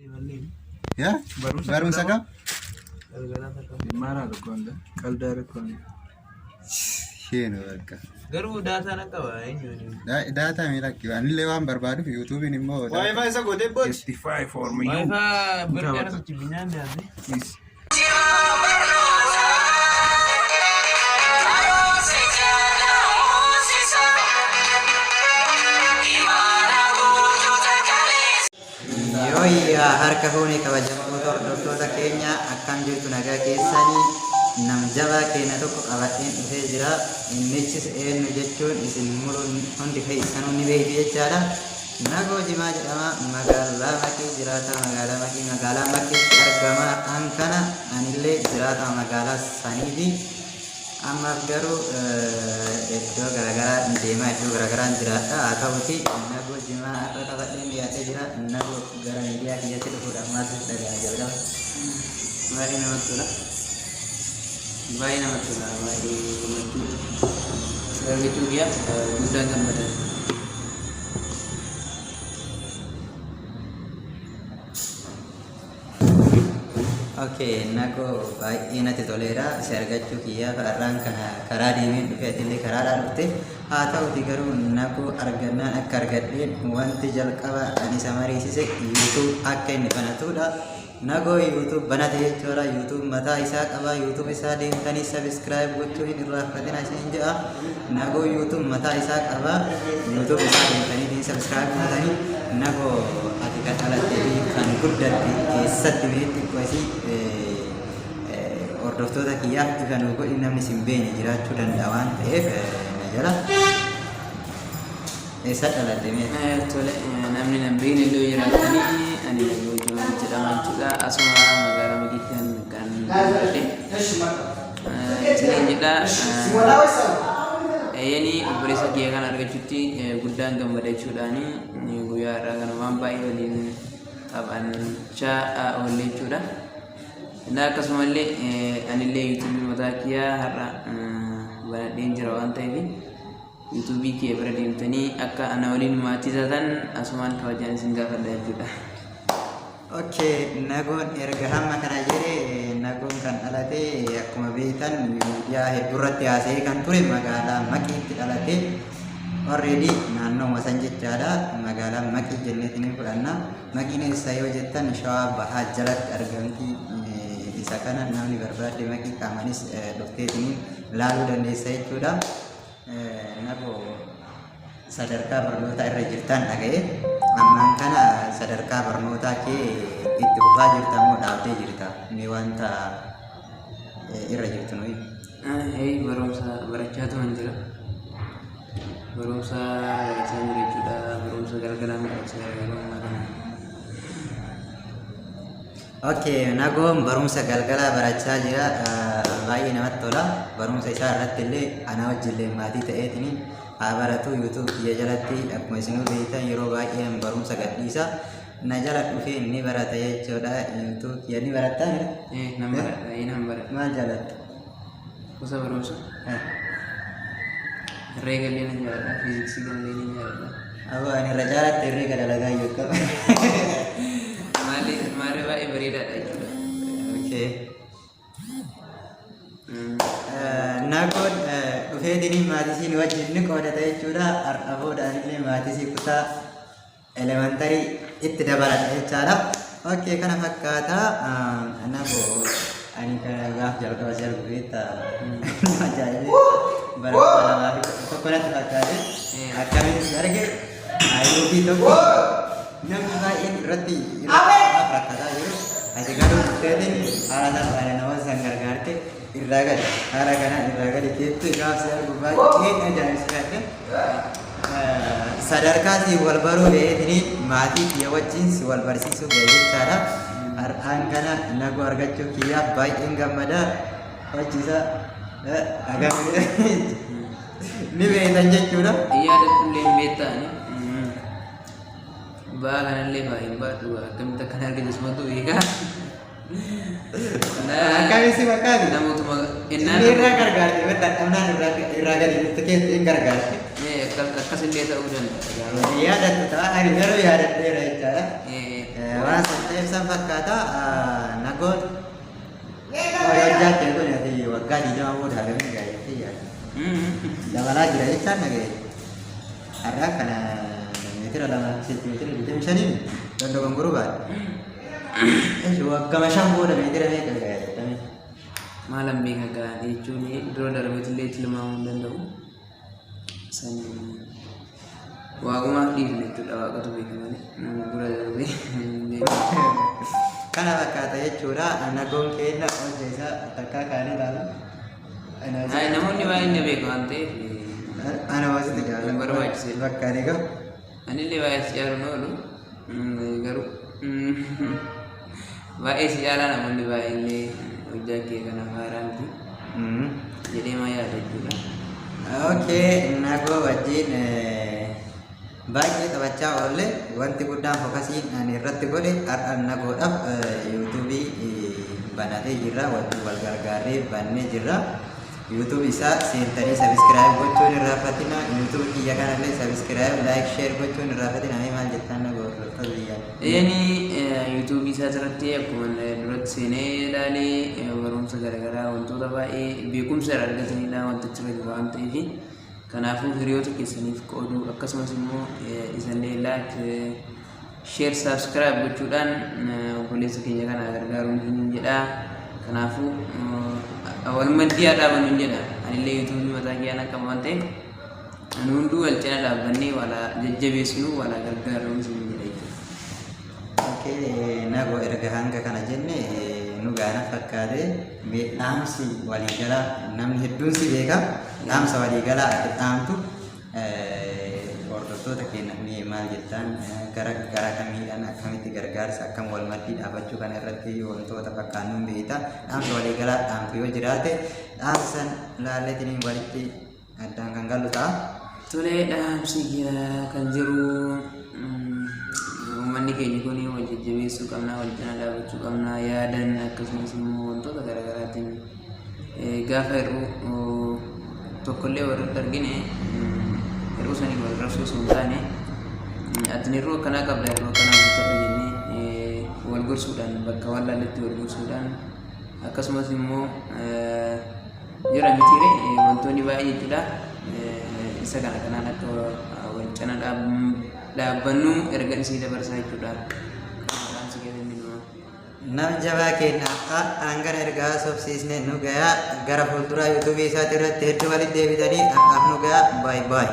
Yaa? Barumsa kam? Maara tokkoon qaldaa rakkoon. Sheenu bakka. Garuu daataa nan qaba eenyuun. Daataa mee lakki anillee waan barbaaduuf yuutuubiin immoo Waayifaa isa gootee booti. Justify for me. Waayifaa birri ana sochi binyaan nyaate. Please. Yooyyaa harka fuune kabajamtoota hordoftoota keenya, akkam jirtu? Nagaa keessanii? Nam jabaa keenya tokko qabadheen dhufee jira. Innichis eenyu jechuun isin muluun hundi keessanuu ni beektu jechaadha. Nagoo Jimaa jedhama. Magaalaa Maqii jiraata. Magaalaa Maqii, magaalaa Maqiitti argama. An kana anillee jiraata magaalaa saniiti. Ammaaf garuu iddoo garaagaraa deemaa, iddoo garaagaraan jiraadha. Haa ta'uti, Nagoo Jimaa har'a qabadheen dhiyaatee jira. Nagoo, gara miidiyaa kiyyatti dhufuudhaaf maaltu sitti dhaga'ame jalqaba? Baay'ee namatti tola. Baay'ee namatti tola. Baay'ee gammachuu. Si argachuu kiyyaaf guddaan gammada. Okay, Nagoo, baay'ee natti toleera. Si argachuu kiyyaaf har'aan kana karaa deemeen dhufe, atillee karaadhaa dhufte. Haa ta'uti garuu Nagoo argannaan akka argadheen wanti jalqaba ani isa mariisise YouTube akka inni banatudha. Nagoo YouTube banate jechuudha. YouTube mataa isaa qaba. YouTube isaa deemtanii subscribe gochuu hin irraanfatina isin jedha. Nagoo YouTube mataa isaa qaba. YouTube isaa deemtanii subscribe gootanii. Nagoo, ati kan dhalattee fi kan guddatte eessatti? Mee xiqqoo isii hordoftoota kiyyaaf ifa nuu godhi. Namni sin beekne jiraachuu danda'a waan ta'eef na jala. Eessa dhalatte mee? Tole, namni nan beekne illee jiraatanii, ani Nagoo Jimaa jedhama jechuudha. Asuma magaalaa Maqiitti kan guddadhe. Isiniin jedha. Eeyyanii, obboleessa kiyya kana argachuutti guddaan gammada jechuudhaani, guyyaa har'aa kana waan baay'ee waliin taphachaa oolle jechuudha. Innaa akkasumallee anillee yuutuubii mataa kiyyaa har'a banadheen jira waan ta'eef, yuutuubii kiyya bira deemtanii akka ana waliin maatii taatan asumaan kabajaan isin gaafadha jechuudha. Okay, Nagoon erga hamma kana jedhe, Nagoon kan dhalate akkuma beektan miidiyaa hedduu irratti haasa'ee kan ture magaalaa Maqiitti dhalate. Already naannoo san jechaadha. Magaalaa Maqii jenneetiin ni fudhanna. Maqiin eessa yoo jettan, Shawaa Bahaa jalatti argamti. Isa kana namni barbaadde Maqii qaamanis dhufteetiin laaluu dandeessa jechuudha. Nagoo, sadarkaa barnootaa irra jirtan dhaga'e. Ammaan kana sadarkaa barnootaa kee itti fufaa jirta moo dhaabdee jirta? Mee wanta irra jirtu nuyi. Hey, barumsa barachaa turan jira. Barumsa barachaa jira jechuudha. Barumsa galgalaan barachaa jira yeroo ammaa kana. Okay, Nagoon barumsa galgalaa barachaa jira. Baay'ee namatti tola. Barumsa isaa irratti illee ana wajjillee maatii ta'eetiin haa baratu. YouTube kiyya jalatti akkuma isinuu beektan yeroo baay'ee barumsa gadhiisa. Na jala dhufee ni barata jechuudha. YouTube kiyya ni barattaa? Nan baradha, nan baradha. Maal jaalatta? Gosa barumsa. Herreega illee nan jaaladha. Fiiziksii kanallee nan jaaladha. Aboo, ani irra caalatti herreega dalagaa jiru. Maali maarree, baay'ee bareedaadha jechuudha. Okay. Nagoon dhufeetiin maatisii wajjin ni qoodata jechuudha. Har'a boodaan illee maatisii kutaa elementary itti dabalata jechaadha. Okay, kana fakkaata. Nagoo, ani kana gaaf jalqaba si argu beektaa, nama ajaa'ibee bara 2011 natti fakkaate. Akkamiin si arge, aayiroobii tokko namni baay'een irratti rakkataa jiru. Ati garuu dhufteetiin haala salphaan namoota san gargaarte, irraa gadi haala kanaan irraa gadi keetti gaaf si argu baay'een ajaa'ibsiifadhe. Sadarkaa si wal baruu ga'eetiin maatii kiyya wajjin si wal barsiisuu ga'e jechaadha. Har'aan kana Nagoo argachuu kiyyaaf baay'een gammada. Hojii isaa ni beektan jechuudha. Yaada kullee hin beektaani. Ba'aa kanallee baay'een baadhu, akkamitti akkan argate sumatu beekaa. Akkamiin si fakkaate? Namootuma Inni irraa gargaarte, dadhabnaan irraa gadi dhufte keetti hin gargaarte. Akkas. Akkasillee ta'uu danda'a. Yaadattu ta'a ani garuu yaadadheera jechaadha. Waan san ta'eef san fakkaata nagoon hojjaa ta'e kun ati waggaa 20 booda hagamiin ga'a jettee yaadda. Dabalaa jira jechaan dhagaye. Har'aa kana meetira 2 seentimeetira 25n dandogongoruu baadhe. Eeshi waggama 5 booda meetira meeqa ga'a jettame? Maalan beeka gaa jechuun dura darbeetillee tilmaamuu hin danda'u. San waaqumaaf dhiifne jechuudha waaqatu beeka malee nama dura darbee hin beeku. Kana fakkaata jechuudha. Nagoon keenya hojii isaa takkaa kaanii ilaala. Ay, namoonni baay'een na beeku waan ta'eef Ana wasitti jaalladha. Hin barbaachisu. Bakka ani gahu. Anillee baay'ee si caalu oolu garuu baay'ee si caalaa namoonni baay'eellee hojjaa kee kanaaf haaraa miti jedhee maa yaada jechuudha. Okay, nagoo wajjin baay'ee taphachaa oolle. Wanti guddaan focus ani irratti godhe har'a nagoodhaaf YouTube banatee jirra, wajjin wal gargaarree bannee jirra. YouTube isaa seentanii subscribe gochuun hin irraanfatina. YouTube kiyya kanallee subscribe, like, share gochuun hin irraanfatina. Mee maal jettaan nagoo hordoftoota biyyaa? Inni YouTube isaa irratti akkuma duratti seenee ilaalee barumsa garaagaraa wantoota baay'ee beekumsa irraa argatanidha wanta achirra jiru waan ta'eef kanaafuu hiriyoota keessaniif qooduu akkasumas immoo isallee like, share, subscribe gochuudhaan obboleessa keenya kana gargaaruun hin jedha. Kanaafuu wal maddii haa dhaabannu hin jedha. Anillee YouTube mataa kiyyaan akka waan ta'eef nu hunduu wal cina dhaabbannee wal jajjabeessinu wal gargaarru hin jedha jechuudha. Okay, nagoo erga hanga kana jenne nu gaana fakkaate. Mee dhaamsi waliigalaa, namni hedduun si beeka, dhaamsa waliigalaa ati dhaamtu hordoftoota keenya mee maal jettaan? Gara gara kamiidhaan akkamitti gargaarsa akkam wal maddii dhaabachuu kana irratti wantoota fakkaannuun beekta, dhaamsa waliigalaa dhaamtu yoo jiraate dhaamsan laalleetiniin walitti addaan kan gallu ta'a. Tolee, dhaamsi kan jiru uummanni keenya kun wal jajjabeessuu qabna, wal cina dhaabachuu qabna, yaadan akkasumas immoo wantoota garaagaraatiin gaafa hir'uu tokkollee warratti argine hir'uu sanii wal rabsuu osoo hin taane ati hir'uu akkanaa qabda, hir'uu akkanaa guuttadhu jennee wal gorsuudhaan bakka wallaalletti wal gorsuudhaan akkasumas immoo jira mitiire wantoonni baay'ee jechuudha. Isa kana kanaan akka wal cina dhaabbannu erga isii dabarsaa jechuudha. Dhaamsi keessa inni dhumaa. Nam jabaa keenya hangana erga haasofsiisne nu gayaa. Gara fuulduraa YouTube isaati irratti hedduu walitti deebitanii har'aaf nu gayaa. Baay baay.